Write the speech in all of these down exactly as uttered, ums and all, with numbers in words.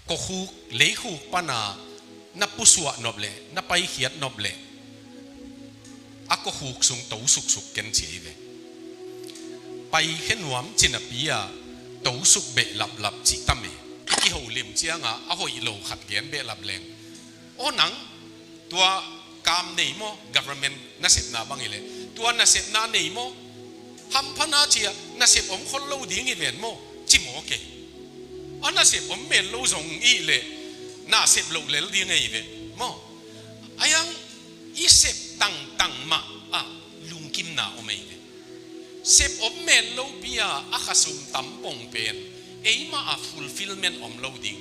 Kawkhuk, leikhuk pana na pusuah nop leh, na paikhiat nop leh, a kawkhuk sung to suksuk ken ci ahi ve. Paikhia nuam ci napi-a to suk behlaplap cih tam e. I kiholim cianga a hoih lo khat gen behlap leng, aw nang, tua kam nei maw, government nasepna bang hileh, tua nasepna nei maw, hampha na cia nasep om khol lo ding hi ven maw, ci mawk e. A nasep om men lo zong i hih leh, nasep loh lel ding ahi ve maw. Ahi hang i sep tangtang mah ah lungkimna om ahi ve. Sep om men lopi-a a khasum tam pong pen eimah ah fulfillment om lo ding.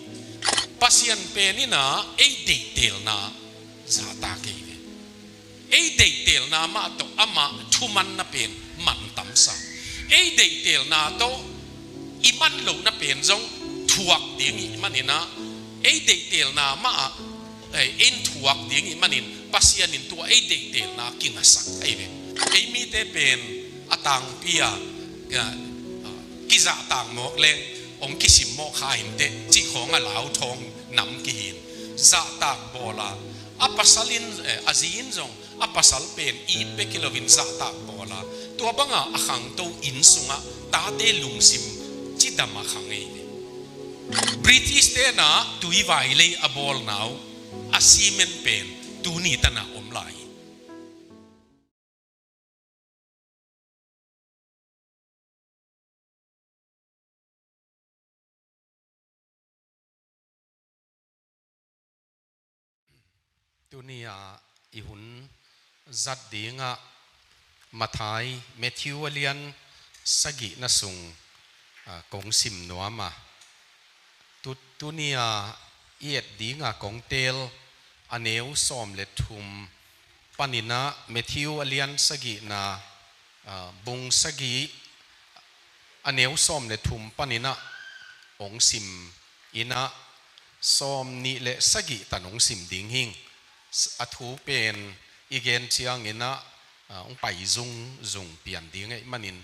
Pasian pen in ah ei deihtelna zahtak ahi ve. Ei deihtelna mah tawh amah thumanna pen mantamsa. Ei deihtelna tawh i man lohna pen zong thuak ding ih manin ah, ei deihtelna mah ah, eh, in thuak ding ih manin Pasian in tua ei deihtelna kingasak ahi ve. Ei mite pen a tangpi-a, ah, kizahtak mawk leng hong kisim mawk kha inteh cih khawng a lauthawng nam kihin zahtak bawl a, a pasal in, eh, a zi in zong a pasal pen it bek hi loin zahtak bawl a, tua banga a khangto inn sungah tate lungsim cidam a khang ahi ve. British te na tuivai lei a bawlna uh a cement pen tuni tana om lai hi. Tuni-a i hun zat dingah Matthai, Matthew a lian sagihna sung, ah, kong sim nuam a. Tu, tuni-a i et dinga kong teel a neu sawm le thum paninah Matthew a lian sagihna, ah, bung sagih a neu sawm le thum paninah hong sim inah sawm nih le sagih tan hong sim ding hing. A thu pen i gen cianginah, ah, hong pai zungzung pian ding ahih manin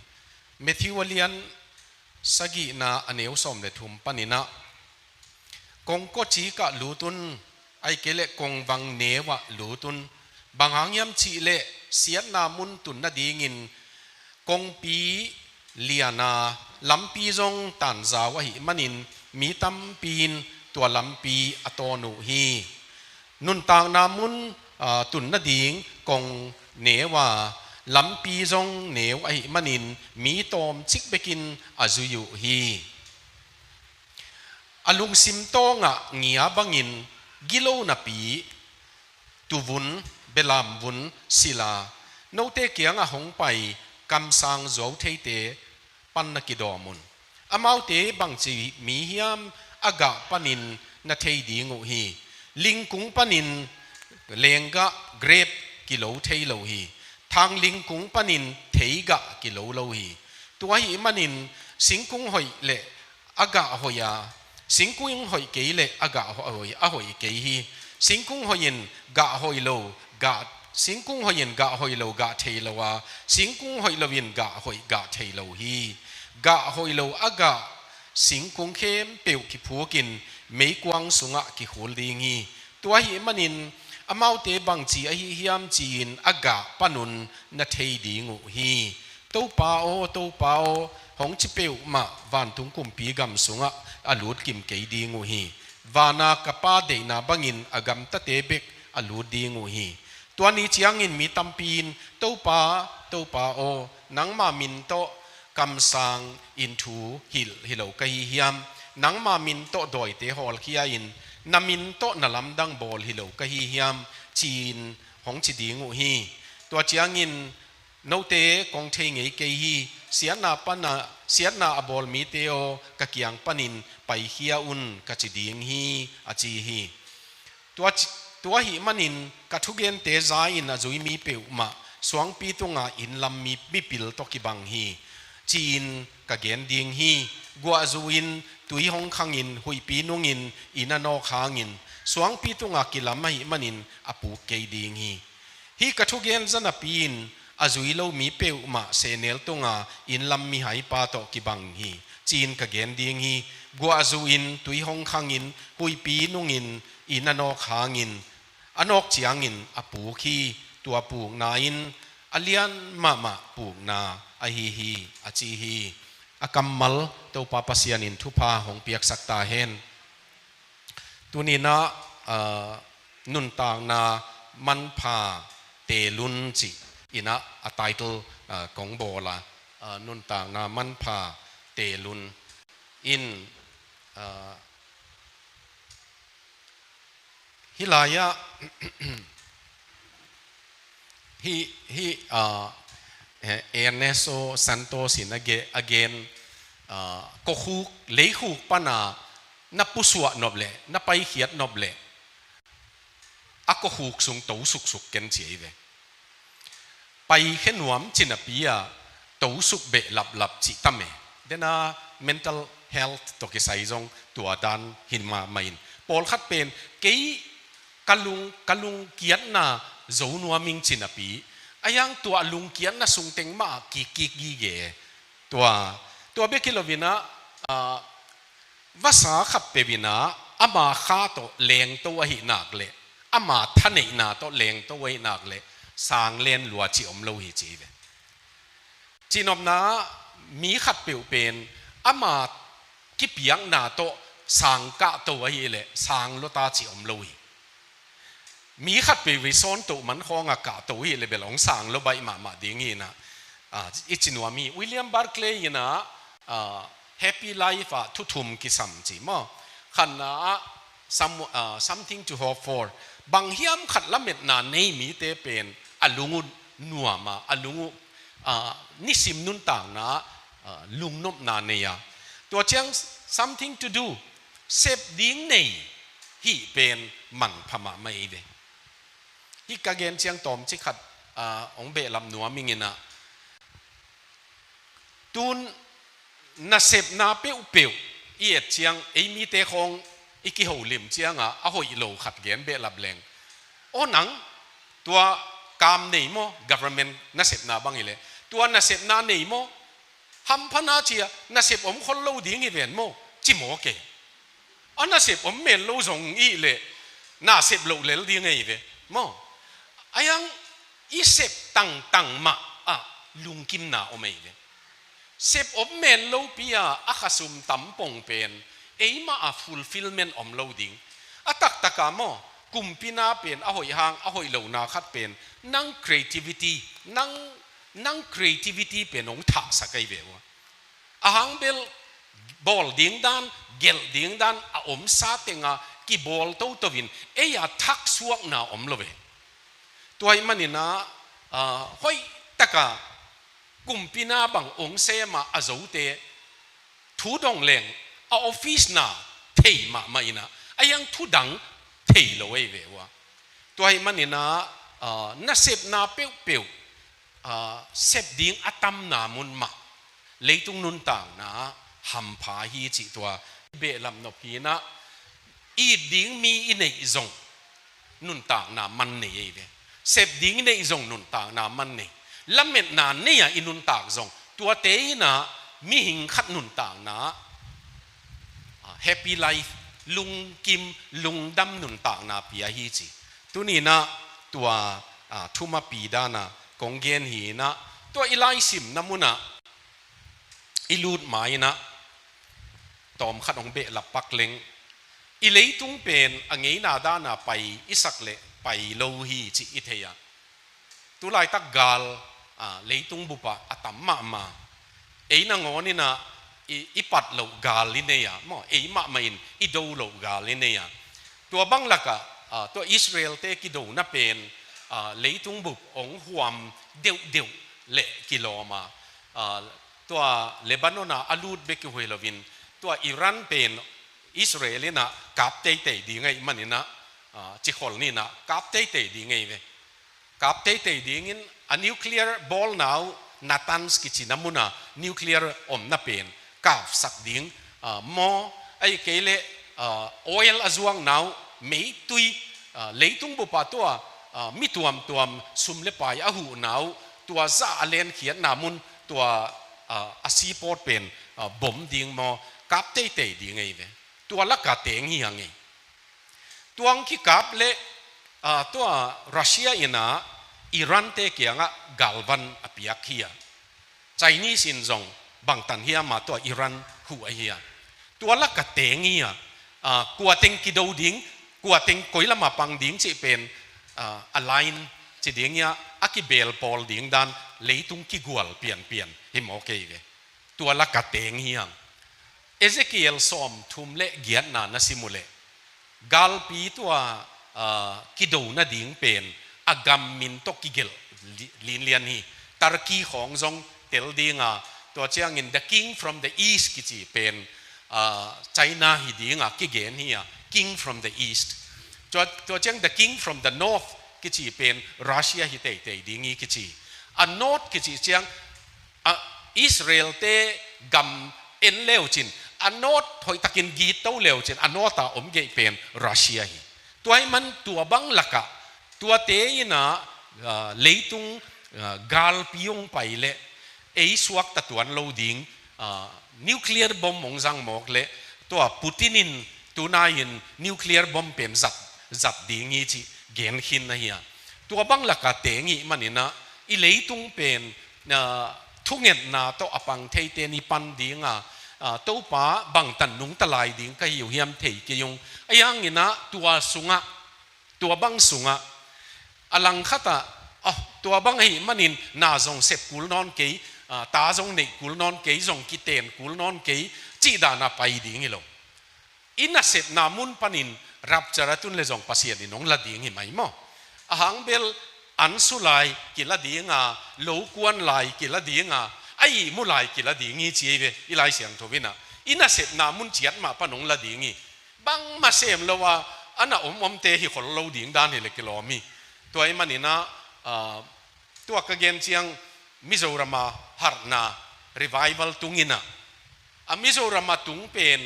Matthew a lian sagihna a neu sawm le thum paninah kongkaw cikah lut un, ahih kei leh kongvang neuah lut un. Bang hang hiam cihleh siatna mun tun nadingin kongpi liana lampi zong tanzau ahih manin mi tampi in tua lampi a tawn uh hi. Nuntakna mun, aa, tun nading kong neu a, lampi zong neu ahih manin mi tawmcik bekin a zui uh hi. A lungsim tawngah ngia bangin gilo napi tuvun, belamvun sila, note kiangah hong pai kamsang zuau theite pan na kidawm un. Amaute bangci mi hiam a gah panin na thei ding uh hi. Lingkung panin lenggah, grep, kilo thei lo hi. Thang lingkung panin theigah kilo lo hi. Tua ahih manin singkung hoih le a gah hoih a, singkung hoih kei le a gah hoih, a hoih kei hi. Singkung hoih in gah hoih lo gah, singkung hoih in gah hoih lo gah thei lo a, singkung hoih lo in gah hoih gah thei lo hi. Gah hoih lo a gah singkung khempeuh kiphukin meikuang sungah kikhul ding hi. Tua ahih manin amaute bangci ahi hiam ci-in a gah panun na thei ding uh hi. Topa aw, Topa aw, hong ci peuhmah vantung kumpi gam sungah a lut kim kei ding uh hi. Vana ka Pa deihna bangin a gamtate bek a lut ding uh hi. Tua ni ciangin mi tampi in, Topa, Topa aw, nangma min tawh kamsang inn thu hilh hi lo ka hi hiam? Nangma min tawh dawite hawlkhia in, na min tawh na lamdang bawl hi lo ka hi hiam? Ci-in hong ci ding uh hi. Tua ciangin note kong thei ngei kei hi. Siatna pana, siatna a bawl mite aw, ka kiang panin paikhia un ka ci ding hi, a ci hi. Tua ci, tua ahih manin ka thugente za-in a zui mi peuhmah suangpi tunga inn lam mi, mipil tawh kibang hi, ci-in ka gen ding hi. Guah zu-in tui hong khangin huihpi nungin inn a nawk hangin suangpi tunga kilam ahih manin a puk kei ding hi. Hih ka thugen za napi-in a zui lo mi peuhmah sehnel tunga inn lam mihaipa tawh kibang hi, ci-in ka gen ding hi. guahzu in tui hong khangin huihpi nungin inn a nawk hangin a nawk ciangin a puk hi. Tua pukna in a lian mahmah pukna ahi hi, a ci hi. A kammal Topa Pasian in thupha hong piaksak ta hen. Tuninah, ah, nuntakna manpha telun ci inah a title, ah, kong bawl a, ah, nuntakna manpha telun in, ah, hih lai-ah, hih, hih, ah, eh, Ernesto Santos in a ge-, a gen, ah, kokhuk, leikhuk pana na pusuah nop leh, na paikhiat nop leh, a kokhuk sung to suksuk ken ci ei ve. Paikhia nuam ci napi-a to suk behlaplap cih tam e. Dena mental health tawh kisai zong tua dan hi mahmah in. Pawlkhat pen kei ka lung, ka lungkiatna zo nuam ing ci napi, a hiang tua lungkiatna sungteng mah kikkik gige. Tua, tua bek hi loinah, ah, vasa khat peuh inah ama kha tawh lengto ahih nak leh, ama thaneihna tawh lengto ahih nak leh, sang len lua cih om lo hi ci ve. Cihnopna, mi khat peuh pen ama kipiakna tawh sang kahto ahih leh sang lua ta cih om lo hi. Mi khat peuh vei sawn toh man khawngah kahto hi leh bel hong sang lua baih mahmah ding hi inah, ah, i ci nuam hi. William Barclay inah, ah, Happy Life ah thu thum kisam ci maw. Khatna ah, some, ah, something to hope for. Bang hiam khat lametna nei mite pen a lung uh nuam a, a lung uh, ah, nisim nuntakna, ah, lungnopna nei a. Tua ciang something to do, sep ding nei hih pen manpha mahmah ei ve. Hih ka gen ciang tawmcik khat, ah, hong behlap nuam ing inah. Tun nasepna peuhpeuh i et ciang, ei mite khawng i kiholim ciangah a hoih lo khat gen behlap leng. Aw nang, tua kam nei maw, government nasepna bang hi leh, tua nasepna nei maw, hampha na cia nasep om khol lo ding hi ven maw, ci mawk e. A nasep om men lo zong i hih leh nasep loh lel ding ahi ve maw. A hiang i sep tangtang mah ah lungkimna om ahi ve. Sep om men lopi-a a khasum tam pong pen eimah ah fulfillment om lo ding. A taktak ah maw, kumpina pen a hoih hang a hoih lohna khat pen nang creativity, nang, nang creativity pen hong thahsak ahi ve uh a. A hang bel bawl ding dan, gelh ding dan a omsa tenga kibawl toto in ei a thaksuakna om lo ve. Tua ahih maninah, ah, hoih taka kumpina bang hong sema a zote thu dong leng a office na thei mahmah inah, a hiang thu dang thei lo ei ve uh a. Tua ahih maninah, ah, nasepna peuhpeuh, ah, sep ding a tamna mun mah leitung nuntakna hampha hi cih tua behlap nop hi inah, it ding mi i neih zong nuntakna man nei ei ve. Sep ding i neih zong nuntakna man nei. Lametna nei-a i nuntak zong tuate inah mihing khat nuntakna, ah, happy life, lungkim, lungdam nuntakna pia hi ci. Tuninah tua, ah, thumapi dana kong gen hi inah, tua i laisimna munah i lut ma inah tawmkhat hong behlap pak leng. I leitung pen a ngeina dana pai i sak leh pai lo hi cih i thei a. Tulaitak gal, ah, leitung bupah a tam mahmah. Ei nangawn inah i, i pat loh gal i nei a maw, ei mahmah in i do loh gal i nei a. Tua bang lakah, ah, tua Israel-te kidona pen, ah, leitung bup hong huam deuhdeuh leh kilawm a. Ah, tua Lebanon ah a lut bek hi loin, tua Iran pen Israel inah kap teitei ding ahih maninah, ah, cikhol ninah kap teitei ding ahi ve. Kap teitei dingin a nuclear bawlna uh, Natanz kicina muna nuclear omna pen kapsak ding, ah, maw, ahih kei leh, ah, oil a zuakna uh, meitui, ah, leitung bupa tua, ah, mi tuamtuam sum le pai a huhna uh, tua zah a lenkhiatna mun, tua, ah, a seaport pen, ah, bom ding maw, kap teitei ding ei ve. Tua laka teng hi hang ei. Tuang kikap le, ah, tua Russia in ah Iran te kiangah galvan a piak hi a. Chinese in zong bangtan hiam a tua Iran huh ahi a. Tua laka teng hi a, ah, kua teng kido ding, kua teng koi lama pang ding cih pen, ah, a line ci ding hi a, a kibel pawl ding dan leitung kigual pianpian hi mawk ei ve. Tua laka teng hi hang. Ezekiel sawmthum le giatna na sim uh leh, galpi tua, ah, kido nading pen a gam min tawh kigelh li-, linlian hi. Turkey khawng zong tel ding a, tua ciangin the king from the east kici pen, ah, China hi ding a kigen hi a, king from the east. Tua, tua ciang the king from the north kici pen Russia hi teitei ding hi kici. A north kici ciang, a, Israel te gam en leucin, a north hoihtakin gitto leucin, a north a om geih pen Russia hi. Tua hi man tua bang lakah, tuate in ah, ah, leitung, ah, galpi hong pai leh, ei suakta tuan lo ding, ah, nuclear bomb hong zang mawk leh, tua Putin in tunai in nuclear bomb pen zat, zat ding hi cih gen khin ahi a. Tua bang laka teng hi manin ah, i leitung pen, ah, thungetna tawh a pang theite ni pan ding a, ah, Topa bangtan nungta lai ding ka hi uh hiam thei kei ung. Ahi hangin ah tua sungah, tua bang sungah, a langkhat ah, ah, tua bang ahi manin na zong sep kul nawn kei, ah, ta zong neih kul nawn kei, zong kiten kul nawn kei, cih dan a pai ding hi lo. I nasepna mun panin rapture a tun leh zong Pasian in hong la ding hi mai maw. A hang bel an su lai kila ding a, lo kuan lai kila ding a, a ihmu lai kila ding hi ci ei ve, i Lai Siangtho in ah. I nasepna mun ciat mah pan hong la ding hi. Bangmah sem lo a, a na om omte hi khol lo ding dan hi leh kilawm hi. Tua hi manin ah, ah, tua ka gen ciang Mizoram a harhna revival tung in ah, a Mizoram a tung pen,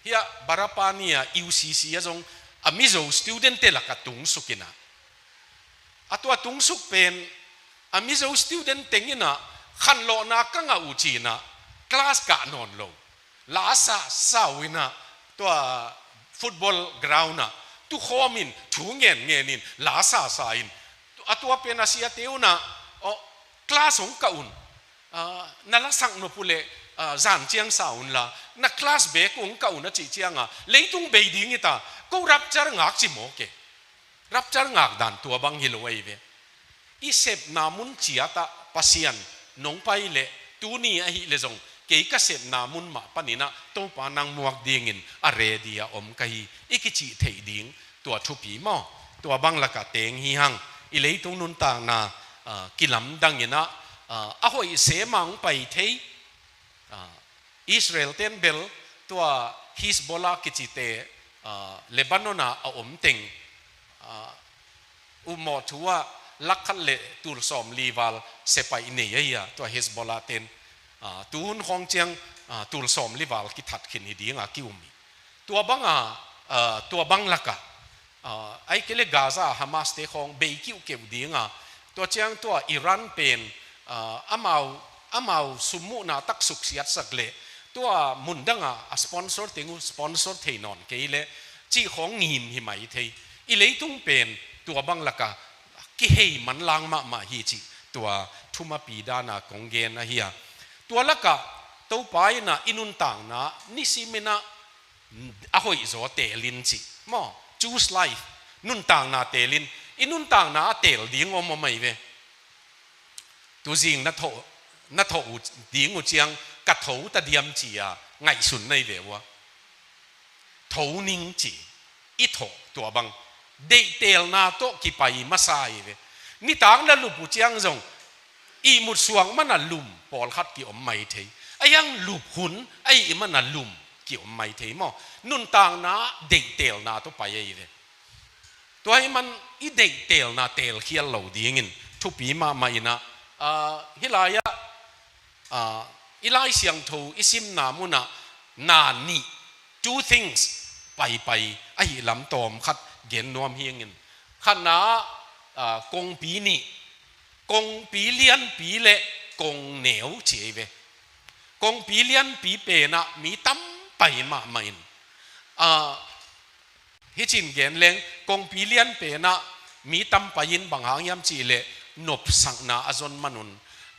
hiah Barapani a U C C a zong a Mizo student te lakah tung suk in ah. A tua tung suk pen, a Mizo student teng in ah khanlawhna ka ngah uh ci-in ah class kah nawn lo. La sa sa uh in ah, tua football ground ah tukhawm in, thu ngen ngen in, la sa sa in, a tua pen a siate un ah, aw, class hong kah un, ah, na lasak nop uh leh, ah, zan ciang sa un la, na class bek hong kah un a cih ciang a, leitung bei ding hi ta, ko rapture ngak ci mawk e. Rapture ngak dan tua bang hi lo ahi ve. I sepna mun ciat ah Pasian nong pai leh, tuni ahih leh zong kei ka sepna mun mah panin ah Topa nang muak dingin a ready a om ka hi, i kicih theih ding tua thupi maw. Tua bang lakah teng hi hang. I leitung nuntakna, ah, kilamdang in ah, ah, a hoih se mah hong pai thei. Ah, Israel ten bel tua Hezbollah kicite, ah, Lebanon a a om teng, ah, upmawh thu ah lakh khat le tul sawmli val sepaih nei ahi a, tua Hezbollah ten, ah, tuhun khawng ciang, ah, tul sawmli val kithat khin hi ding a ki-um hi. Tua bang a, ah, tua bang lakah, ah, ahih kei leh Gaza a Hamas te khawng bei kiuhkeuh ding a, tua ciang tua Iran pen, ah, amau, amau summuhna tak suksiatsak leh, tua mundang a a sponsor teng uh sponsor thei nawn kei leh, cih khawng ngim hi mai thei. I leitung pen tua bang lakah kihei manlang mahmah hi cih tua thumapi dan a kong gen ahi a. Tua lakah Topa in ah i nuntakna nisim in ah a hoihzaw teel in ci maw. Choose life. Nuntakna teel in. I nuntakna a teel ding om om ahi ve. Tuzing na thawh, na thawh uh ding uh ciang ka tho ta diam ci a ngaihsun na hi ve ua. Tho ning ci. I thawh tua bang. Deihtelna tawh kipai masa ahi ve. Nitak na lup uh ciang zong ihmut suak man a lum pawlkhat ki-om mai thei. Ahi hang lup hun ahih man a lum ki-om mai thei maw. Nuntakna deihtelna tawh pai ahi ve. Tua ahih man i deihtelna teelkhial lo dingin thupi mahmah in ah, ah, hih lai-ah, ah, i Lai Siangtho i simna mun ah na nih, two things, paipai ahih lam tawm khat gen nuam hi ing. Khatna ah, ah, kongpi nih, kongpi lianpi le kong neu ci ahi ve. Kongpi lianpi pen ah mi tam pai mahmah in. Ah, hicin gen leng, kongpi lian penah mi tam pai in, bang hang hiam cihleh nopsakna a zon manun.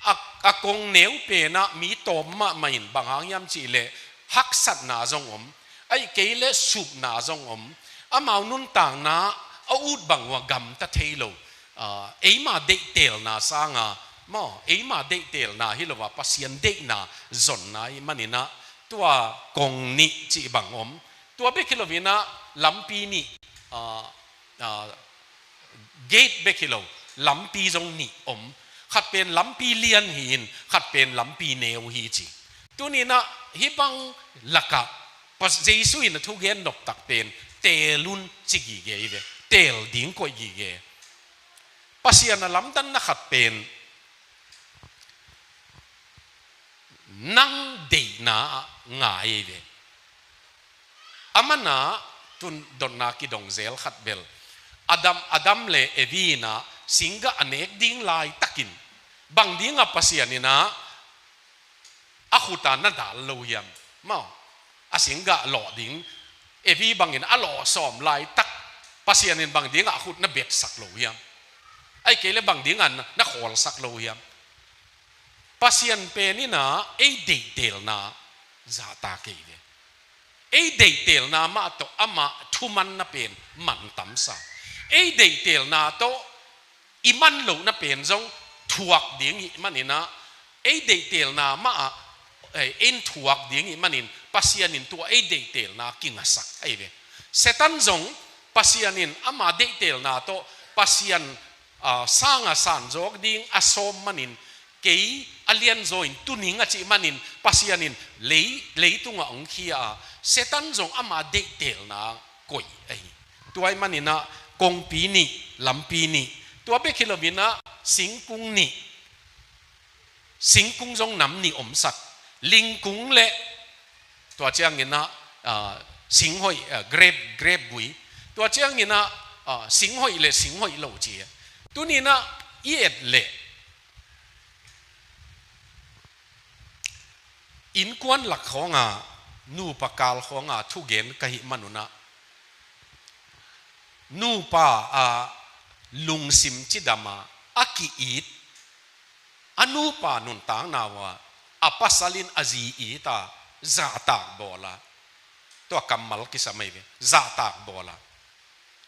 A, a kong neu penah mi tawm mahmah in, bang hang hiam cihleh haksatna zong om, ahih kei leh supna zong om. Amau nuntakna a ut bang uh a gamta thei lo. Ah, eima deihtelna sanga, maw, eima deihtelna hi lo a, Pasian deihna zonna ahih maninah, tua kong nih cih bang om. Tua bek hi loinah lampi nih, ah, ah, gate bek hi lo, lampi zong nih om. Khat pen lampi lian hi-in, khat pen lampi neu hi ci. Tuninah hih bang lakah Pas-, Jesu in a thugen noptak pen teel un ci gige hi ve. Teel ding koih gige. Pasian a lamdanna khat pen nang deihna ah ngai hi ve. A manah tun dotna kidong zel khat bel, Adam, Adam le Evi inah singgah a nek ding laitakin bang dingah Pasian inah a khut ah na dal lo hiam? Maw, a singgah lawh ding, Evi bangin a lawh sawm laitak, Pasian in bang dingah a khut na betsak lo hiam? Ahih kei leh bang dingah na, na khawlsak lo hiam? Pasian pen inah ei deihtelna zahtak kei ve. Ei deihtelna mah tawh amah thumanna pen mantamsa. Ei deihtelna tawh i man lohna pen zong thuak ding ih maninah, ei deihtelna mah ah, eh, in thuak ding ih manin Pasian in tua ei deihtelna kingasak ahi ve. Satan zong Pasian in ama deihtelna tawh Pasian, ah, sanga sanzawk ding a sawm manin, kei a lianzaw in tuning a cih manin Pasian in lei, leitungah hong khia a, Satan zong ama deihtelna koih ahi. Tua ih maninah kongpi nih, lampi nih, tua bek hi loinah singkung nih, singkung zong nam nih omsak, lingkung le tua cianginah, ah, singhoih, ah, grape, grape gui, tua cianginah, ah, singhoih le singhoih lo ci. Tuninah i et leh innkuan lak khawngah, nupa kal khawngah thugen ka hih manunah, nupa a lungsim cidam a, a ki-it, a nupa nuntakna uh ah, a pasal in a zi it a, zahtak bawl a, tua kammal kisam ahi ve, zahtak bawl a.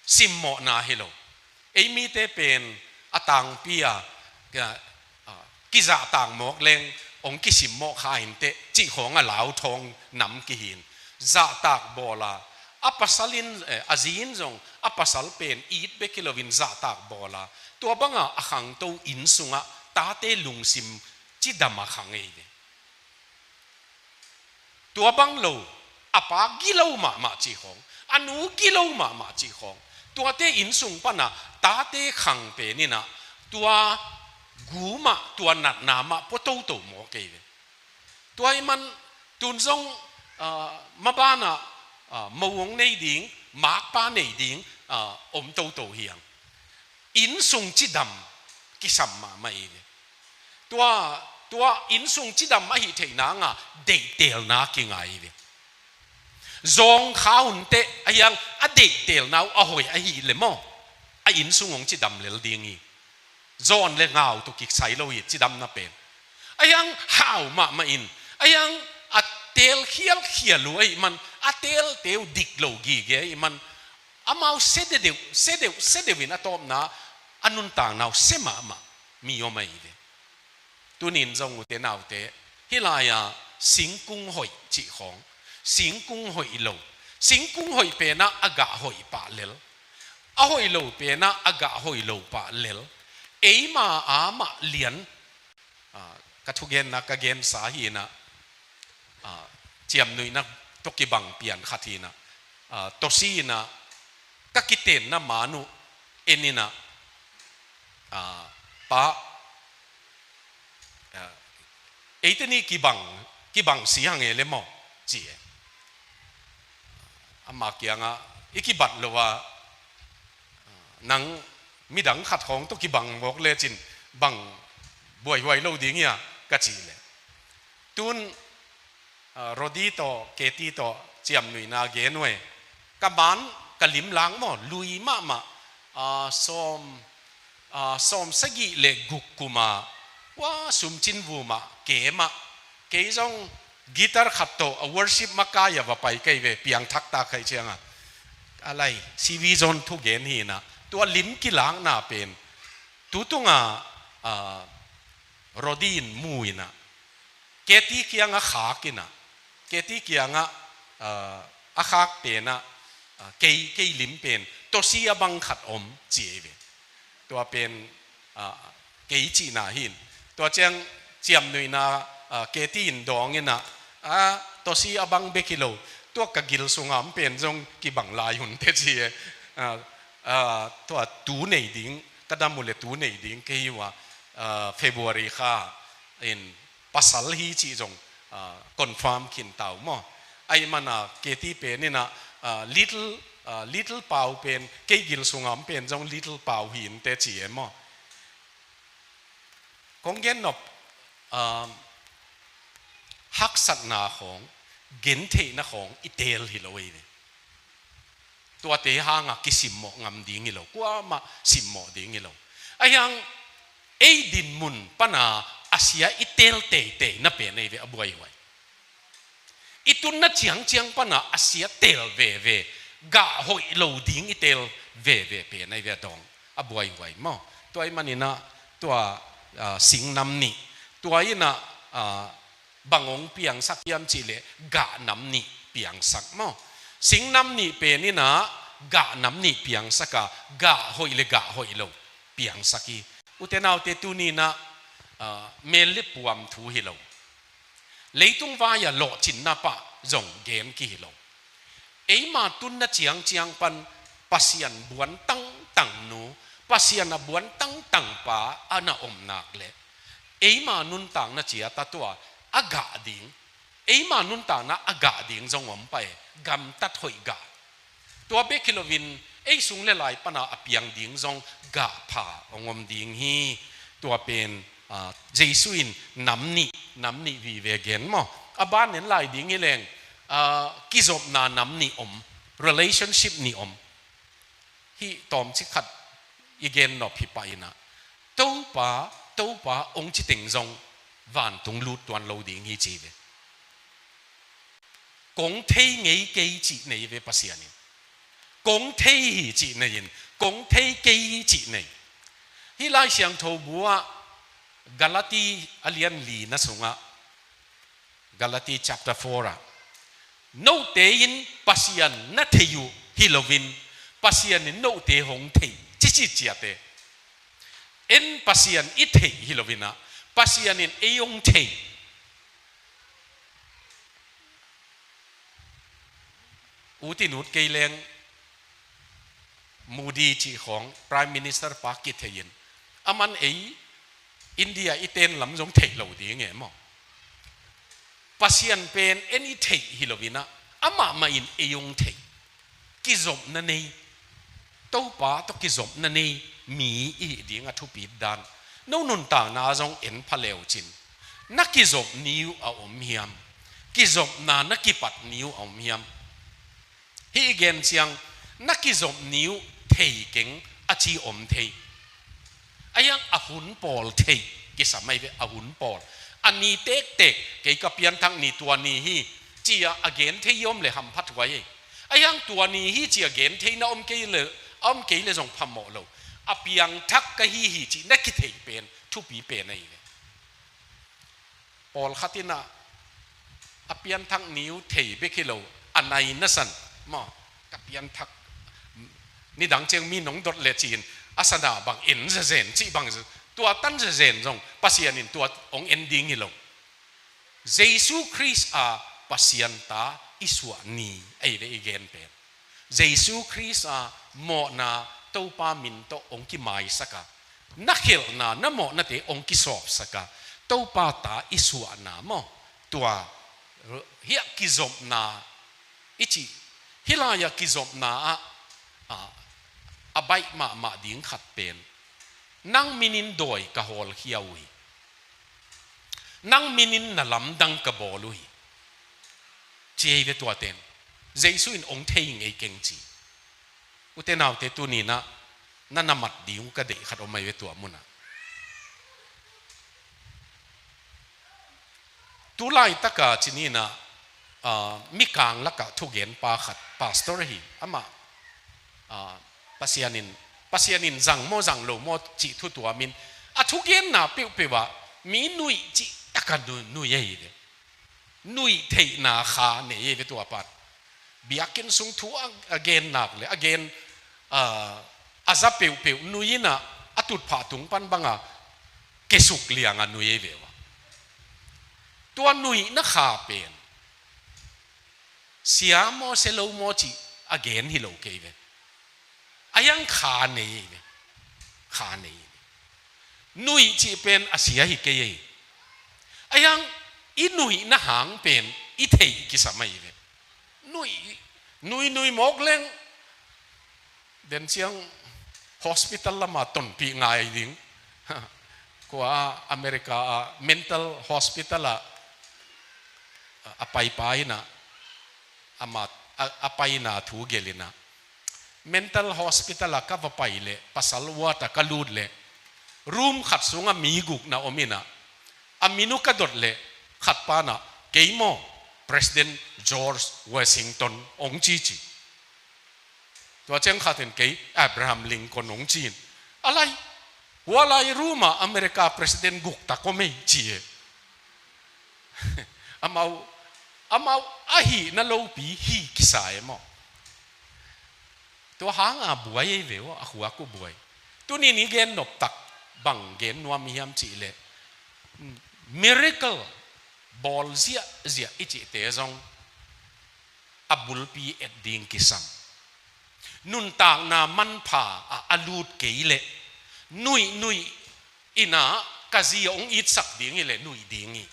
Simmawhna hi lo. Ei mite pen a tangpi a, ka, a, kizahtak mawk leng hong kisimmawh kha inteh cih khawng a lauthawng nam kihin. Zahtak bawl a, a pasal in, eh, a zi in zong a pasal pen it bek hi loin zahtak bawl a, tua banga a khangto inn sungah tate lungsim cidam a khang ei ve. Tua bang lo, a pa gilo mahmah cih khawng, a nu gilo mahmah cih khawng, tuate inn sung pana tate khang pen inah, tua gu mah, tua natna mah pua toto mawk ei ve. Tua ih man tun zong, ah, mabanah, ah, mo hong nei ding, makpa nei ding, ah, om toto hi hang. Inn sung cidam kisam mahmah ei ve. Tua, tua inn sung cidam ahih theih nanga deihtelna kingai ei ve. Zawng kha unteh, ahi hang a deihtelna uh a hoih ahih leh maw, a inn sung hong cidam lel ding hi. Zawn le ngau tawh kisai lo hi cidamna pen. Ahi hang hau mahmah in, ahi hang a teel khialkhial uh ahih man, a teelte uh dik lo gige ahih man, amau sia deuh, sia deuh, sia deuh in a tawpna a nuntakna uh sia mahmah mi om ahi ve. Tunin zong ute naute, hih lai-a singkung hoih cih khawng, singkung hoih lo, singkung hoih penah a gah hoih pah lel, a hoih lo penah a gah hoih lo pah lel, eima amah lian, ah, ka thugenna ka gensa hi inah, ah, ciamnuihna tawh kibang pian khat hi inah, ah, tawsi inah ka kitenna man uh en inah, ah, pa, ah, eite ni kibang, kibang si hang e le maw, ci e. Ama kiangah i kibat lo a, nang midang khat khawng tawh kibang mawk lecin bang buaihuai lo ding hia ka cih leh, tun Ah, Rodi tawh, Katie tawh ciamnuihna gen uh e. Ka man, ka limlang maw, lui mahmah, ah, sawm, ah, sawm sagih le guk kuma, ua sumcin vumah, kemah, kei zong guitar khat tawh, a worship makai a va pai kei ve, piangthak ta khai cianga. A lai, C V Zone thu gen hi na, tua lim kilakna pen, tu tunga, ah, Rodi in mu ina, Katie kianga khak ina, Katie kianga, ah, a khak pena, ah, kei, kei lim pen, Tosi a bang khat om ci ei ve. Tua pen, ah, kei cihna hin. Tua ciang ciamnuihna, ah, Katie in dawng ina, ah, Tosi a bang bek hi lo. Tua ka gil sunga om pen zong kibang lai hun te ci e. Ah, ah, tua tu nei ding, ka dam uh le tu nei ding, kei hi ua, ah, February kha in pasal hi cih zong, ah, confirm khin tau maw. Ahi mana Katie pen ina, ah, little, ah, little pau pen, kei gil sunga om pen zong little pau hi in te ci e maw. Kong gen nop, ah, haksatna khawng, gentheihna khawng i teel hi lo ei ve. Tuate hanga kisimmawh ngam ding hi lo, kuamah simmawh ding hi lo. Ahiang ei dinmun pana a sia i teel teitei na pen ei ve a buaihuai. I tunna ciangciang pana a sia teel veve, gah hoih lo ding i teel veve pen ei ve a dawng a buaihuai maw. Tua i manina tua, ah, singnam nih, tua ina, ah, bang hong piangsak hiam cihleh gah nam nih piangsak maw. Singnam nih pen ina gah nam nih piangsak a, gah hoih le gah hoih lo piangsak hi. Ute naute tuni ina, ah, mel le puam thu hi lo. Leitung vai-a lawhcinna pah zong gen ki hi lo. Eima tunna ciangciang pan Pasian buan tangtang nu, Pasian a buan tangtang pa a na om nak le, eima nuntakna ciat a tua a gah ding, eima nuntakna a gah ding zong om pai, gamtat hoih gah. Tua bek hi loin, ei sung le lai pana a piang ding zong gah pha hong om ding hi. Tua pen, ah, Jesu in nam nih, nam nih vive gen maw. A ban en lai ding hi leng, ah, kizopna nam nih om, relationship nih om. Hih tawmcik khat i gen nop hi pah ina, Topa, Topa hong ci teng zong vantung lut tuan lo ding hi ci ve. Kong thei ngei kei cih nei ve Pasian in. Kong thei hi cih nei in, kong thei kei hi cih nei. Hih Lai Siangtho bu ah Galati a lian lina sungah, Galati chapter four ah, note in Pasian na thei uh hi loin, Pasian in note hong thei, cici ciate. En Pasian i thei hi loin ah, Pasian in ei hong thei. Ut in ut kei leng, Modi cih khawng Prime Minister pa kithei in, aman ei India i ten lam zong thei lo ding e maw. Pasian pen en i thei hi loin ah, amah mah in ei hong thei. Kizopna nei, Topa tawh kizopna nei mi i hih ding a thupit dan. No nuntakna zong en pha leucin, na kizop ni uh a om hiam? Kizopna na kipat ni uh a om hiam? Hih i gen ciang, na kizop ni uh thei keng a ci om thei. Ahiang a hun pawl thei kisam ahi ve, a hun pawl. A ni tektek, kei ka pianthak ni tua ni hi, ci-a a gen thei i om le hamphat huai ei. Ahiang tua ni hi ci-a gen thei na om kei le, a om kei le zong phamawh lo. A piangthak ka hi hi cih na kithei pen thupi pen ahi ve. Pawlkhat in ah, a pianthak ni uh thei bek hi lo, a nai na san maw, ka pianthak, nidang ciang mi nong dot le ci-in, a sana bang en zezen cih bang, tua tan zezen zong Pasian in tua hong en ding hi lo. Jesu Khrist a Pasian ta i suah ni ahi ve i gen pen. Jesu Khrist a mawhna Topa min tawh hong kimaisak a, na khelhna, na mawhnate hong kisawpsak a, Topa ta i suahna maw. Tua, hiah kizopna i cih, hih lai-ah kizopna ah, ah, a baih mahmah ding khat pen, nang minin dawi ka hawlkhia uh hi. Nang minin na lamdang ka bawl uh hi. ci ei ve tuaten. Jesu in ong thei ngei keng ci. Ute naute, tuni-in ah na na mat ding uh ka deih khat om ahi ve tua munah. Tu laitaka ci ni-in ah, ah, mikang lakah thugenpa khat, pastor hi, amah, ah, Pasian in, Pasian in zang maw, zang lo maw cih thu tuamin, a thugenna peuhpeuh ah mi nuih cih taka nu-, nuih ahi ve. Nuih theihna kha nei ahi ve tua pan. Biakinn sung thu a, a gen nak le, a gen, ah, a za peuhpeuh nuih in ah, a tutphah tung pan banga kesuk lianga nuih ahi ve ua. Tua nuihna kha pen sia maw, sia lo maw cih a gen hi lo kei ve. A hiang kha nei ahi ve. Kha nei ahi ve. Nuih cih pen a sia hi kei ahi. A hiang i nuihna hang pen i theih kisam ahi ve. Nuih, nuih, nuih mawk leng, den ciang hospital lama tonpih ngai ding. Kua America ah mental hospital ah a paipa in ah, ama, a, a paina thu gelh in ah, mental hospital ah ka va pai leh, pasal ward ah ka lut leh, room khat sungah mi guk na om in ah, a min uh ka dot leh, khat pan ah, "Kei maw, President George Washington," ong ci ci. Tua ciang khat in, "Kei Abraham Lincoln," ong ci in. "A lai, hua lai room ah America President guk tak om ei," ci e. Amau, amau ahihna lopi hi kisa e maw. Tua hanga buai ahi ve aw, a khuak uh buai. Tuni-in i gen noptak bang gen nuam i hiam cih leh, miracle bawl ziahziah i cihte zong a bulpi et ding kisam. Nuntakna manpha ah a lut kei leh, nuih nuih in ah ka zi a ong itsak ding hi leh nuih ding hi.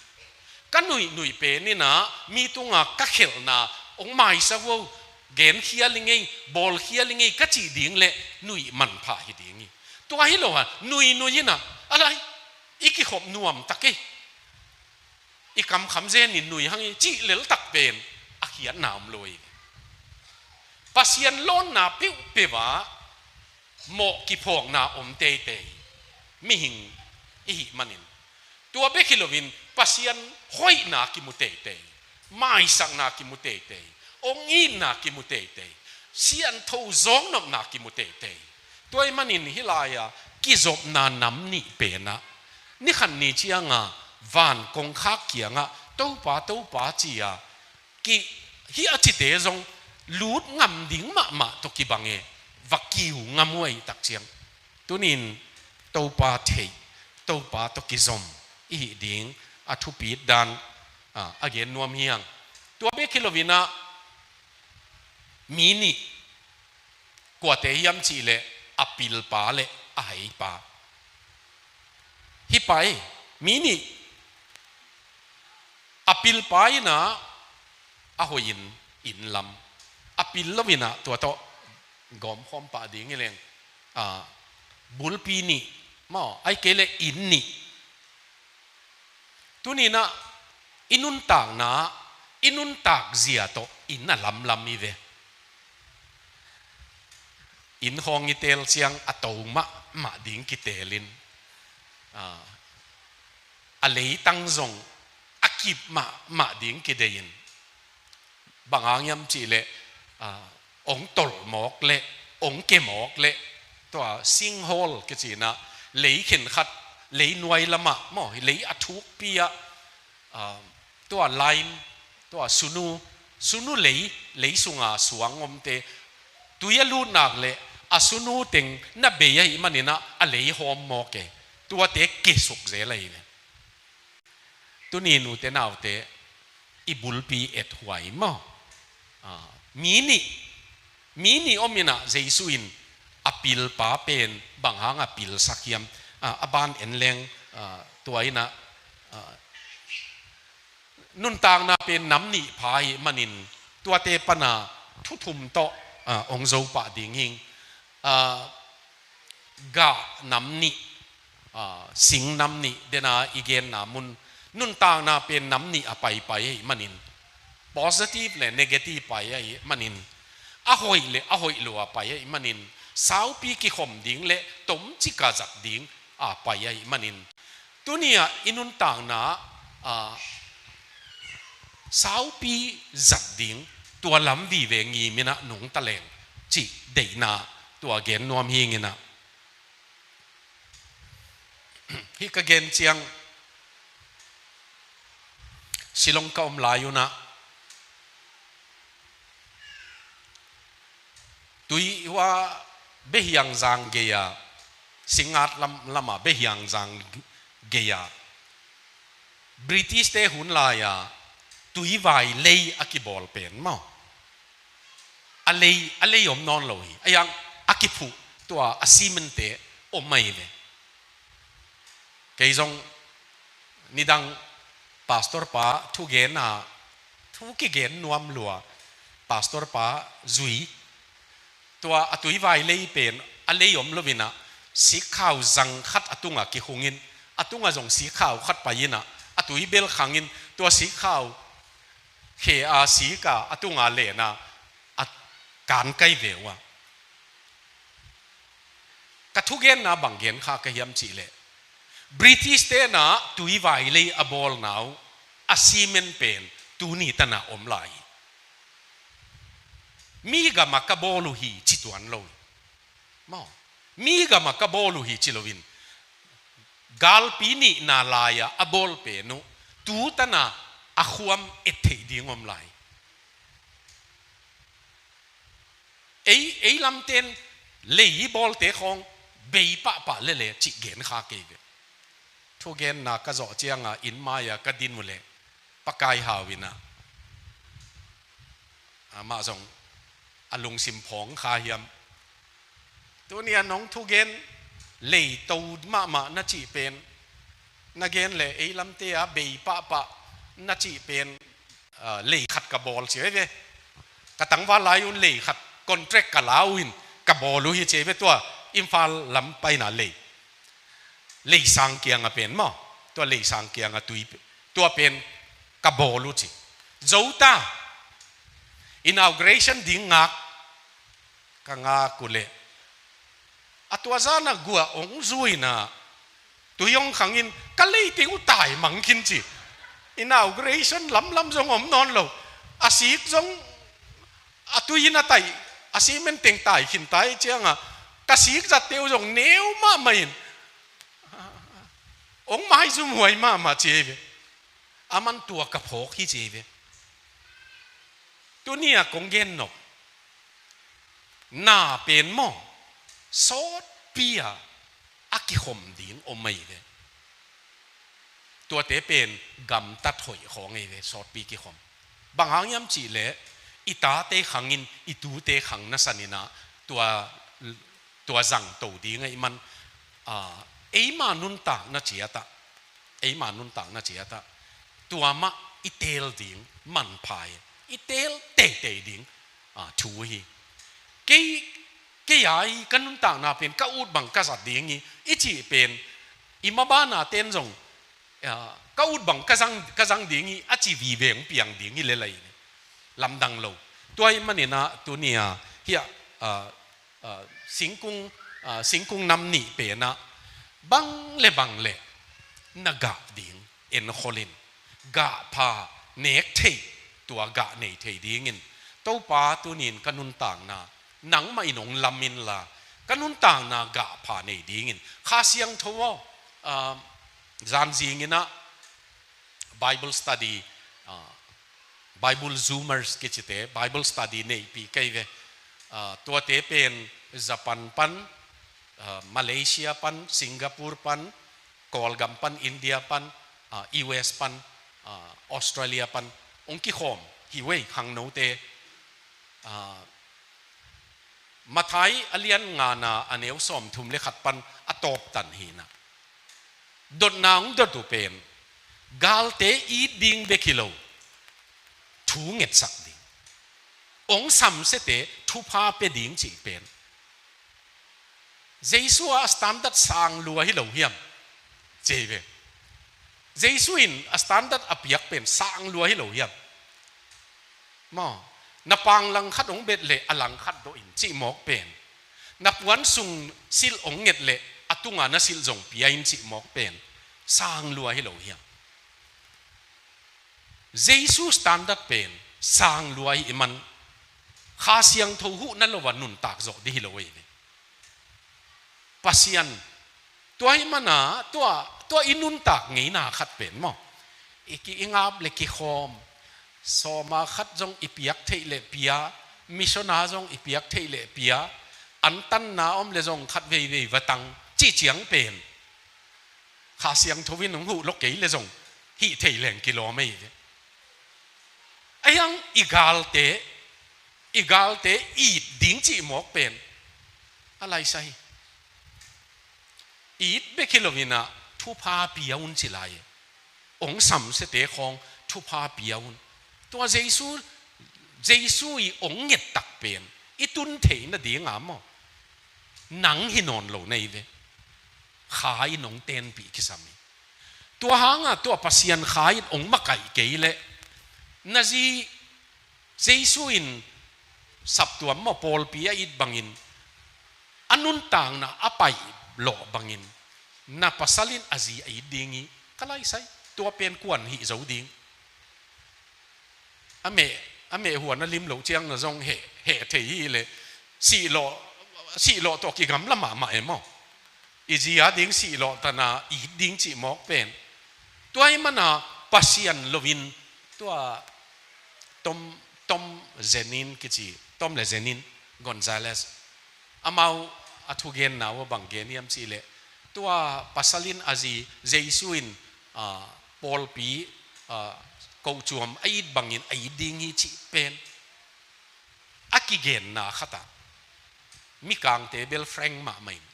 Ka nuih nuih pen in ah mi tunga ka khelhna ong maisak vo, gen khial i ngei, bawl khial i ngei ka cih ding leh nuih manpha hi ding hi. Tua hi lo a, nuih nuih in ah, "A lai, i kikhop nuam tak ei, i kamkham zen in nuih hang ei," cih leltak pen a khiatna om lo hi. Pasian lawnna peuhpeuh ah mawh kiphawkna om teitei hi. Mihing i hih manin. Tua bek hi loin Pasian hoihna kimu teitei, maisakna kimu teitei, ong itna kimu teitei, siangtho zawngnopna kimu teitei. Tua ahih manin hih lai-a kizopna nam nih pen ah, ni khat ni cianga van kongkhak kiangah, "Topa, Topa," ci-a ki, hih a cite zong lut ngam ding mahmah tawh kibang e, va kiu ngam uh ahih tak ciang. Tuni-in Topa theih, Topa tawh kizom i hih ding a thupit dan, a, a gen nuam hi hang. Tua bek hi loin ah, mi nih, kuate hiam cih leh, a pilpa le a haipa. Hih pa ei, mi nih, a pilpa in ah a hoih in, inn lam. A pil lo in ah tua tawh gawmkhawm pah ding hi leng, a, bulpi nih maw, ahih kei leh inn nih. Tuni-in ah i nuntakna, i nuntak zia tawh inn a lamlam hi ve. Inn khawng i teel ciang a to mahmah ding kiteel in, a, a leitang zong a kip mahmah ding kidei in, bang hang hiam cih leh, a, ong tolh mawk leh, ong ke mawk leh, tua sinkhole kici in ah, lei khenkhat, lei nuai lamah maw, lei a thukpi ah, a, tua lime, tua sunu, sunu lei, lei sunga suang omte, tui a lut nak leh, a sunu teng na bei ahih manin ah, a lei hawm mawk e, tuate kesuk zel ahi ve. Tuni-in ute naute, i bulpi ethuai maw. A, mi nih, mi nih om in ah Jesu in a pilpa pen bang hanga pilsak hiam. A, a ban en leng, a, tua in ah, a, nuntakna pen nam nih pha ahih manin tuate pana thu thum tawh, a, ong zo pah ding hing. A, gah nam nih, a, sing nam nih, dena i genna mun, nuntakna pen nam nih a paipai ahih manin, Positive le negative pai ahih manin, a hoih le a hoih lo a pai ahih manin, saupi kikhom ding le tomcik a zat ding a pai ahih manin, tuni-ah i nuntakna ah saupi zat ding, tua lam vive ngim in ah nungta leng cih deihna tua gen nuam hi ing in ah. Hih ka gen ciang Shillong ka om lai un ah tui hua Behiangzang gei-a, Singngat lam, lam ah Behiangzang gei-a, British-te hun lai-a tuivai lei a kibawl pen maw, a lei, a lei om nawn lo hi. A hiang a kiphuh tua a cement-te om ahi ve. Kei zong nidang pastor pa thugen a, thu kigen nuam lua, pastor pa zui, tua a tuivai lei pen a lei om lo in ah, sikkhau zang khat a tungah kihungin, a tungah zong sikkhau khat pai in ah, a tui bel khangin, tua sikkhau khe a sik a, a tungah len a, a kankai ve uh a. Ka thugenna bang gen kha ka hiam cih leh, British-te in ah tuivai lei a bawlna uh a cement pen tuni tan ah om lai hi. Mi gam ah ka bawl uh hi ci tuan lo hi. Maw, mi gam ah ka bawl uh hi ci loin, galpi nihna lai-a a bawl pen uh tu tan ah a khuam et theih ding om lai. Ei, ei lamten lei i bawlte khawng bei pahpah lele cih gen kha kei ve. Thugenna ka zawh ciang a inn mai-a ka din uh leh, Pa Kai Hau in ah, amah zong a lungsim phawng kha hiam, tuni-a nong thugen, leito mahmah na cih pen, na gen leh ei lamte a bei pahpah na cih pen, ah, lei khat ka bawl ci ve. Ka tangval lai un lei khat contract ka la uh in ka bawl uh hi ci ve, tua Imphal lam paina lei, Leisang kiang a pen maw, tua Leisang kiang a tui, tua pen ka bawl uh ci. Zo ta, inauguration ding ngak, ka ngak uh leh, a tua zan a guah hong zui in ah, tui hong khangin ka leiteng uh taimang khin ci. Inauguration lamlam zong om nawn lo. A sik zong a tui in a taih, a cement teng taih khin ta hi ciang a, ka sik zatte uh zong neu mahmah in, hong maizumhuai mahmah ci hi ve. Aman tua ka phawk hi ci hi ve. Tuni-a kong gen nop, na pen maw, sawtpi-a a kikhom ding om ahi ve. Tuate pen gamtat hoih khawng ahi ve, sawtpi kikhom. Bang hang hiam cih leh, i tate khangin, i tute khang na san in ah, tua, tua zangto ding ahih man, ah, eima nuntakna ciat ah, eima nuntakna ciat ah, tua mah i teel ding manpha hi, i teel teitei ding, ah, thu hi. Kei, kei a hi ka nuntakna pen ka ut bang ka zat ding hi, i cih pen, i mabanna ten zong, ah, ka ut bang ka zang, ka zang ding hi, a ci vive hong piang ding hi lel ahi. Lamdang lo. Tua ahih manin ah, tuni-a, hiah, ah, ah, singkung, ah, singkung nam nih pen ah, bang le bang le na gah ding enkhol in, gah pha nek theih, tua gah nei thei dingin, Topa, tuni-in ka nuntakna nangmah in hong lam inla, ka nuntakna gah pha nei dingin, Kha Siangtho aw, ah, zanzing in ah Bible study, ah, Bible Zoomers kicite, Bible study neihpih kei ve. Ah, tuate pen Japan pan, ah, Malaysia pan, Singapore pan, Kawlgam pan, India pan, ah, U S pan, ah, Australia pan hong kikhawm hi ve, khangnote. Ah, Matthai a lian ngana a neu sawmthum le khat pan a tawptan hi in ah, dotna hong dot uh pen, galte it ding bek hi lo, thu ngetsak ding, hong samsiate thupha pia ding cih pen. Jesu a standard sang lua hi lo hiam? Ci hi ve. Jesu in a standard a piak pen sang lua hi lo hiam? Maw, na pang langkhat hong bet leh a langkhat dawh in cih mawk pen, na puan sung silh hong nget leh a tunga na silh zong pia in cih mawk pen sang lua hi lo hiam? Jesu standard pen sang lua hi i man, Kha Siangtho huhna lo a nuntak zawh dih hi lo ei ve. Pasian, tua hi mana tua, tua i nuntak ngeina khat pen maw, i ki i ngap le kikhawm, sawma khat zong i piak theih le pia, misiona zong i piak theih le pia, antanna om le zong khat veivei va tang cih ciang pen Kha Siangtho in hong huh lo kei le zong hih thei leng kilawm ei ve. Ahiang i galte, i galte it ding cih mawk pen a laisa hi. It bek hi lo inah thupha pia un ci lai. Hong samsiate khawng thupha pia un. Tua Jesu, Jesu i hong ngettak pen i tun theih nadinga maw, nang hi nawn lo nei ve. Kha in hong tenpih kisam hi. Tua hanga tua Pasian Kha in hong makaih kei leh, na zi Jesu in saptuam maw pawlpi a it bangin, a nuntakna a paih lawh bangin, na pasal in a zi a it ding hi. Ka laisai, tua pen kuan hih zo ding. A meh, a meh huan a lim lo ciang na zong heh, heh thei hi le, sihlawh, sihlawh tawh kigamla mahmah e maw. I zi a ding sihlawh tana it ding cih mawk pen. Tua i mana Pasian loin tua Tom, Tom Zenin kici, Tom le Zenin Gonzales, amau a thugenna uh a bang gen hiam cih leh, tua pasal in a zi Jesu in, ah, pawlpi, ah, kochuam a it bangin a it ding hi cih pen a kigenna khatah mikangte bel frank mahmah in,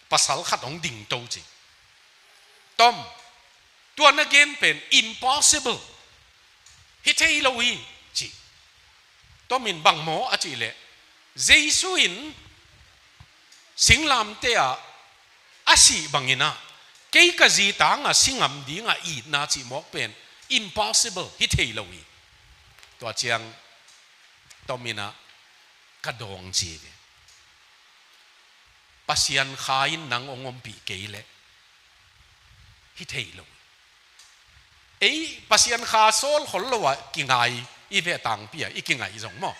pasal khat hong dingto ci. Tom, tua na gen pen impossible, hi thei lo hi, ci. Tom in bang maw a cih leh, Jesu in singlamteh ah a sih bangin ah kei ka zi tanga si ngam dinga itna cih mawk pen impossible, hi thei lo hi. Tua ciang Tom in ah ka dawng ci ve. Pasian Kha in nang hong ompih kei leh hi thei lo. Ei Pasian Kha sawl khol lo ah kingai i ve tangpi ah i kingaih zong maw,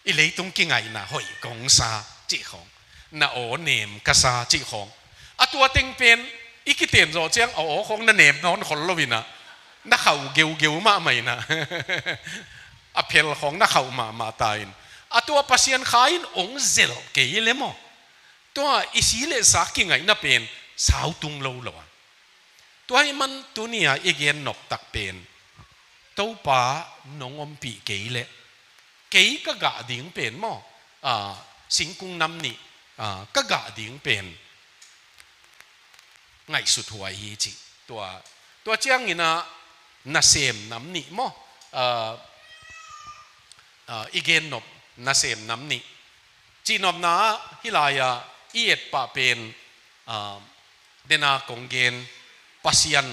i leitung kingaihna hoih kong sa cih khawng, na aw nem ka sa cih khawng, a tua teng pen i kiten zawh ciang a aw khawng na nem nawn khol lo inah, na khauh geugeu mahmah inah, a phel khawng na khauh mahmah ta in, a tua Pasian Kha in hong zelh kei le maw, tua i si le sa kingaihna pen sau tung lo lo a. Tua hi man tuni-a i gen noptak pen, Topa nong ompih kei leh kei ka gah ding pen maw, ah, singkung nam nih, ah, ka gah ding pen ngaihsut huai hi cih. Tua, tua ciangin ah nasem nam nih maw, ah, ah, i gen nop nasem nam nih. Cihnopna ah hih lai-ah i etpah pen, ah, dena kong gen, Pasian,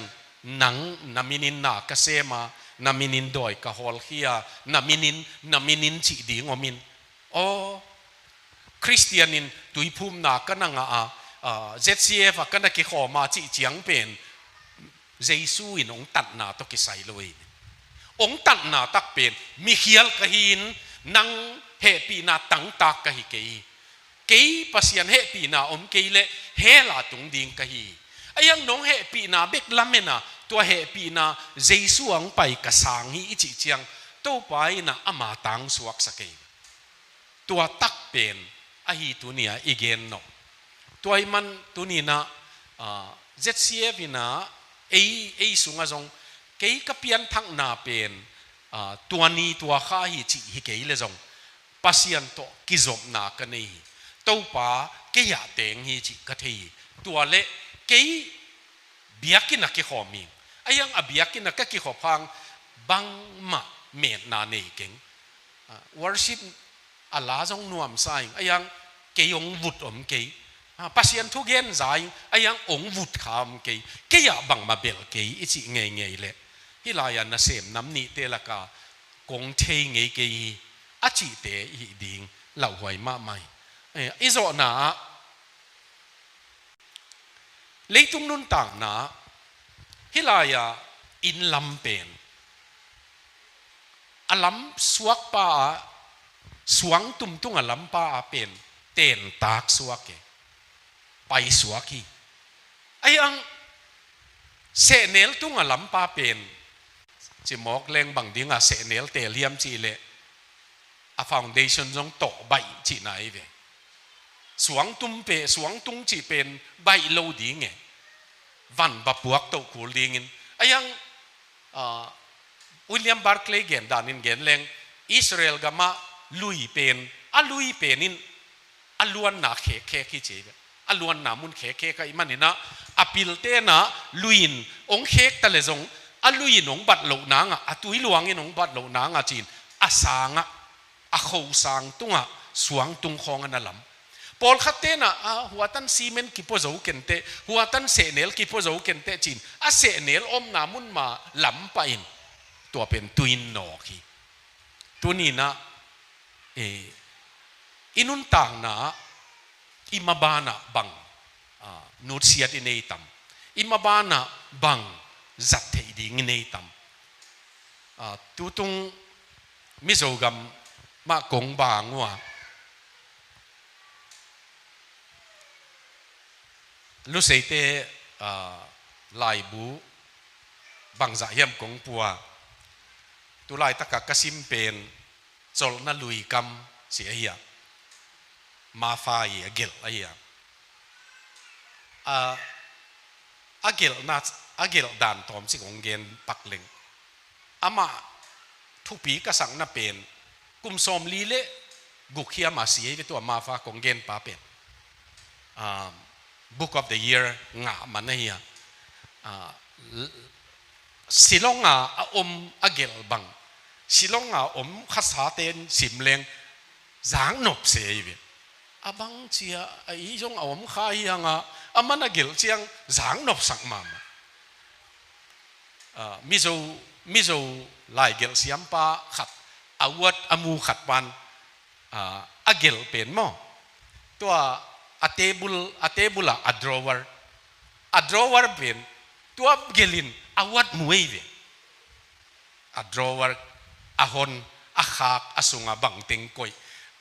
nang na minin na ka sem a, na minin dawi ka hawlkhia, na minin, na minin cih ding om in. Aw, Khristian in tuiphumna ka na ngah a, ah, Z C F ah ka na kikhawm a cih ciang pen Jesu in hong tatna tawh kisai lo hi. Hong tatna tak pen, mikhial ka hi in, nang hehpihna tangtak ka hi kei hi. Kei Pasian hehpihna om kei leh hell ah tung ding ka hi hi. Ahiang nong hehpihna bek lamen a, tua hehpihna Jesu ah hong pai ka sang hi i cih ciang, Topa in ah ama tangsuaksak ei. Tua tak pen ahi tuni-a i gen nop. Tua hi man tuni-in ah, ah, Z C F in ah ei, ei sungah zong kei ka pianthakna pen, ah, tua ni tua kha hi cih hi kei le zong Pasian tawh kizopna ka nei hi. Topa kei ah teng hi cih ka thei hi. Tua le kei biakinn ah kikhawm hi. Ahiang a biakinn ah ka kikhop hang bangmah metna nei keng. Ah, worship a la zong nuamsa ing, ahiang kei hong vut om kei. Ah, Pasian thu gen za ing, ahiang hong vut kha om kei. Kei ah bangmah belh kei i cih ngeingei leh, hih lai-ah nasem nam nihte lakah kong thei ngei kei hi, a cihte i hih ding lauhuai mahmah hi. Eh, i zawhna ah leitung nuntakna ah hih lai-ah inn lam pen a lam suakpa ah, suangtum tung a lampa ah pen tentak suak e, paisuak hi. Ahi ang sehnel tung a lampa pen cimawk leng bang dingah sehnel teel hiam cih leh a foundation zong tawh baih cihna hi ve. Suangtum pe, suangtung cih pen baih lo ding e. Van va puak toh kul dingin. Ahi ang, ah, William Barclay gen danin gen leng Israel gamah lui pen, a lui pen in a luanna khekkhek hi ci hi ve. A luanna mun khekkhek ahih maninah a piltenah lui in hong khek ta le zong a lui in hong bat loh nangah, a tui luangin hong bat loh nangah ci-in a sangah, a khosang tungah suangtung khawng a na lam. Pawlkhat tenah, a, huatan cement kipua zo kenteh, huatan sehnel kipua zo kenteh ci-in a sehnel omna mun ma lam pah in tua pen tui in nawk hi. Tuninah, eh, i nuntakna i mabanah bang, ah, nutsiat i nei tam? I mabanah bang zat theih ding i nei tam? Ah, tutung Mizo gam mah kong bang uh a, Luseite, ah, laibu bangzah hiam kong pua. Tulaitakah ka sim pen Colhna Lui Kam ci ahi a, Mafia i a gelh ahi a. A, a gelhna, a gelh dan tawmcik hong gen pak leng. Amah thupi ka sakna pen kum sawmli le guk hiam a si ahi ve, tua Mafia kong genpa pen. Um, Book of the Year ngah man ahi a. Ah, l-, Shillong a a om a gelh bang, Shillong a om khasate in sim leng zaknop se ahi ve. A bang cia a i zong a om kha hi hang a, a man a gelh ciang zaknop sak mahmah. Ah, Mizo, Mizo laigelh siampa khat, award a mu khat pan, ah, a gelh pen maw, tua a table, a table ah a drawer, a drawer pen tua gelhin award mu ahi ve. A drawer, a hon, a khak, a sunga bangteng koih,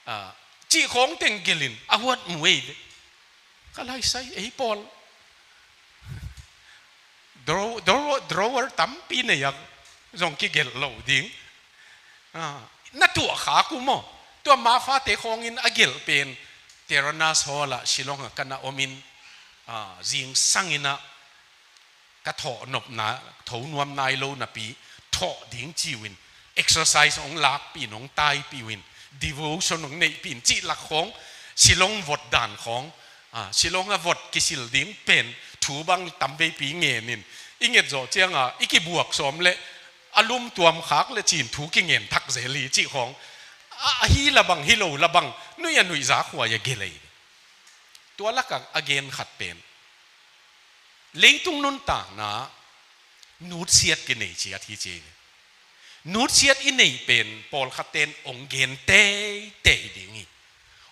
ah, cih khawng teng gelhin award mu ahi ve. Ka laisai, ei pawl. Draw-, draw-, drawer tampi nei a zong kigelh lo ding. Ah, na tuah khak uh maw? Tua Mafia-te khawngin a gelh pen Tyrannus Hall ah Shillong ah ka na omin, ah, zingsangin ah ka thawh nopna, tho nuam nai lo napi, thawh ding ci uh in, exercise hong lakpih in, hong taipih uh in, devotion hong neihpih in, cih lak khawng, Shillong vot dan khawng, ah, Shillong a vot kisil ding pen, thu bang tamveipi ngen in, i nget zawh ciangah, i kibuak sawm leh, a lum tuam khak leh ci-in thu kingen thak zel hi cih khawng, a, a hi la bang, hi lo la bang, nuih a nuihza khuai a gelh ei. Tua lakah a gen khat pen, leitung nuntakna nutsiat kinei ciat hi ci hi. Nutsiat i neih pen pawlkhat ten hong gen teitei ding hi.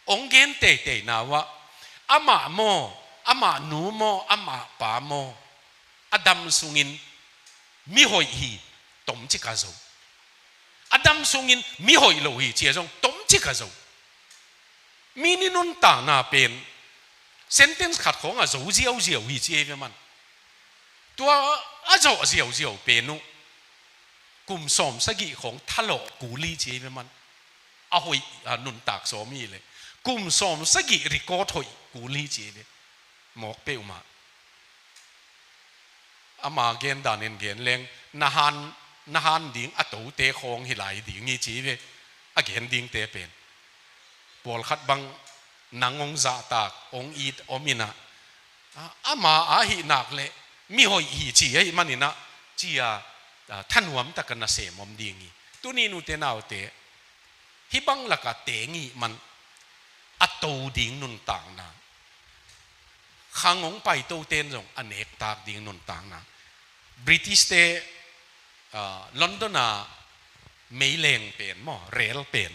Hong gen teitei na uh ah, amah maw, amah nu maw, amah pa maw, a dam sungin mihoih hi, tomcik a zo. A dam sungin mihoih lo hi ci a zong tomcik a zo. Mi ni nuntakna pen sentence khat khawng a zo ziauziau hi ci ei ve man. Tua a zawh ziauziau pen uh kum sawm sagih khawng thalawh kul hi ci ei ve man. A hoih, a nuntak sawm hi leh kum sawm sagih record hoih kul hi ci ei ve. Mawk peuhmah. Ama gen danin gen leng, na han, na han ding a tote khawng hi lai ding hi ci ve, a gen dingte pen. Pawlkhat bang nang hong zahtak, hong it om in ah, a, ama a hih nak leh mihoih hi ci ahih manin ah, ci-a, a, thanuam takin nasem om ding hi. Tuni nute naute, hih bang lakah teng hih man, a to ding nuntakna, khang hong paitote in zong a nektak ding nuntakna. British-te, ah, London ah meileng pen maw, rel pen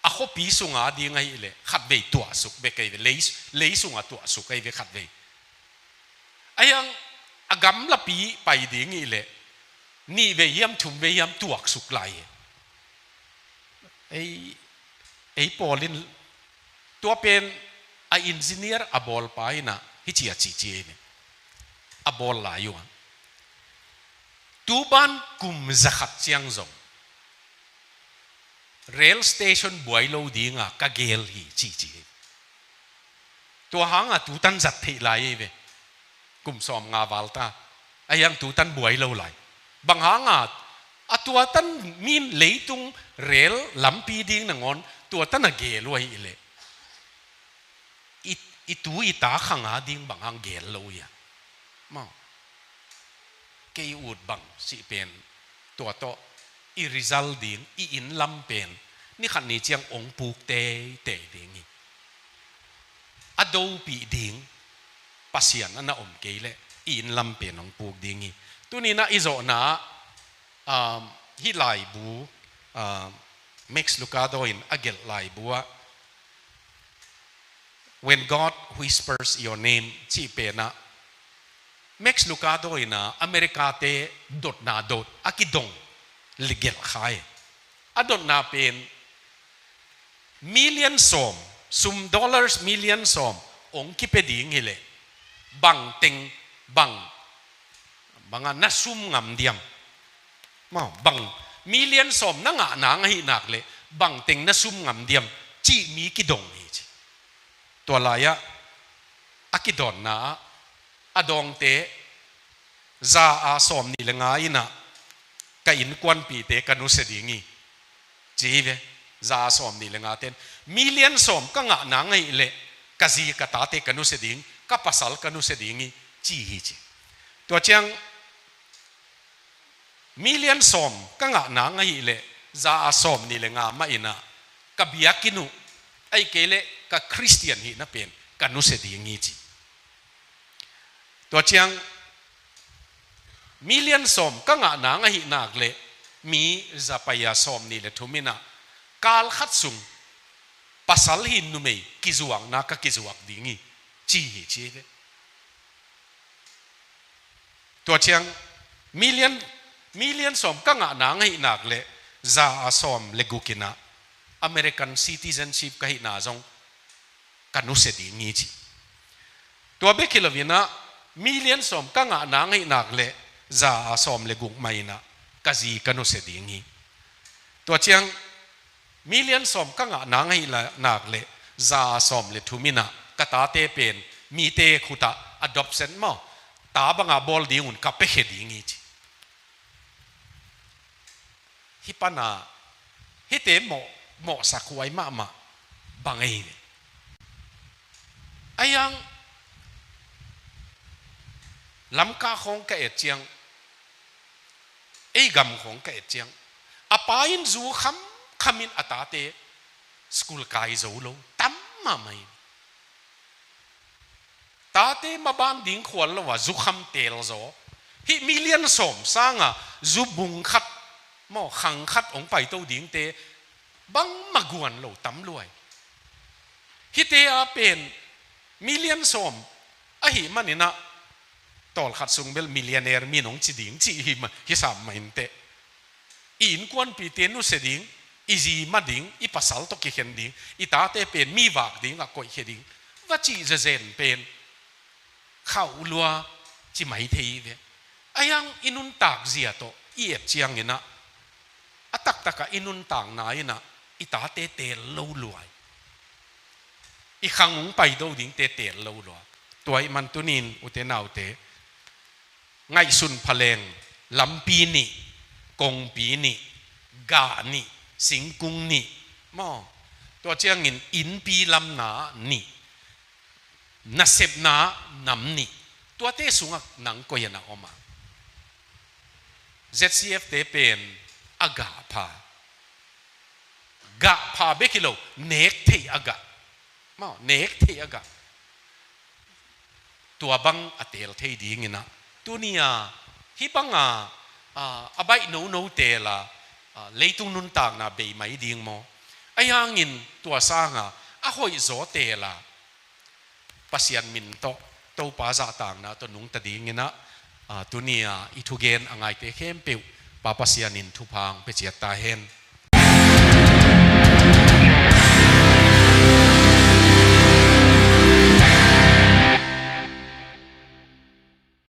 a khuapi sunga ding ahih leh khatvei tuahsuk bek ahi ve, lei, lei sunga tuahsuk ahi ve khatvei. Ahi hang a gamlapi pai ding hi leh nihvei hiam thumvei hiam tuaksuk lai hi. Ei, ei pawl in tua pen a engineer a bawlpa in ah hici a cici ei ve. A bawl lai uh a, tu ban kum zakhat ciang zong rail station buai lo dinga ka gel hi cici hi. Tua hanga tutan zat theih lai ei ve. Kum sawm nga val ta. Ahi hang tutan buai lo lai. Bang hanga a tuatan min leitung rel lampi ding nangawn tuatan a gel uh ahih leh i, i tu i ta khanga ding bang hang gel lo uh hia? Maw. Kei ut bang sih pen tua tawh i result ding, i inn lam pen ni khat ni ciang ong puk teitei ding hi. A dopih ding Pasian a na om kei leh i inn lam pen ong puk ding hi. Tuni-in ah i zawhna ah, um, hih laibu, um, Max Lucado in a gelh laibu ah When God Whispers Your Name cih pen ah Max Lucado in ah America-te dotna dot a kidong le gelh kha hi. A dotna pen million sawm, sum dollars million sawm ong kipia ding hi leh bang teng, bang, bang a na sum ngam diam? Maw, bang million sawm na ngah nang ahih nak leh bang teng na sum ngam diam cih mi kidong hi ci. Tua lai-ah a kidawnna ah a dawngte za a sawm nih le nga in ah ka innkuanpihte ka nusia ding hi ci hi ve. Za a sawm nih le nga ten million sawm ka ngah nang ahih leh ka zi ka tate ka nusia ding, ka pasal ka nusia ding hi ci hi ci. Tua ciang million sawm ka ngah nang ahih leh za a sawm nih le nga mah in ah ka biakinn uh, ahih kei leh ka Khristian hihna pen ka nusia ding hi ci. Tua ciang million sawm ka ngah nang ahih nak leh mi za pai a sawm nih le thum in ah kal khat sung pasal hi numei kizuakna ka kizuak ding hi ci hi ci hi ve. Tua ciang million, million sawm ka ngah nang ahih nak leh za a sawm le guk in ah American citizenship ka hihna zong ka nusia ding hi ci. Tua bek hi lo in ah million sawm ka ngah nang ahih nak leh za a sawm le guk mah in ah ka zi ka nusia ding hi. Tua ciang million sawm ka ngah nang ahih la-, nak leh za a sawm le thum in ah ka tate pen mite khut ah adoption maw, ta banga bawl ding un ka piakhia ding hi ci. Hih pan ah hihte mawh, mawhsak huai mahmah bang ei ve. Ahi hang Lamka khawng ka et ciang, ei gam khawng ka et ciang, a pa in zu khamkham in a tate school kai zo lo tam mahmah in. Tate maban ding khual lo a zu kham tel zaw. Hih million sawm sanga zu bung khat maw, khang khat hong paito dingte bangmah guan lo tam luai. Hihte a pen million sawm ahih manin ah tawlkhat sung bel millionaire mi nong ci ding cih hi ma-, hi sam mah inteh. I innkuanpihte nusia ding, i zi ma ding, i pasal tawh kikhen ding, i tate pen mi vak dingah koihkhia ding, va cih zezen pen khauh lua ci mai thei hi ve. Ahi hang i nuntak zia tawh i et ciangin ah, a taktakah i nuntakna in ah i tate teel lo lua hi. I khang hong paito dingte teel lo lua. Tua ahih man tuni-in ute naute, ngaihsun pha leng, lampi nih, kongpi nih, gah nih, singkung nih maw, tua ciangin innpi lamna nih, nasepna nam nih, tuate sungah nang koi-ah na om a? Z C F te pen a gah pha. Gah pha bek hi lo, nek theih a gah. Maw, nek theih a gah. Tua bang a teel thei dingin ah, tuni-a hih banga a, a baih nono tela, a, leitung nuntakna bei mai ding maw? Ahi hangin tua sanga a hoih zaw tela Pasian min tawh Topa zahtakna tawh nungta dingin ah, a, tuni-a i thugen a ngaite khempeuh Pa Pasian in thupha hong pia ciat ta hen.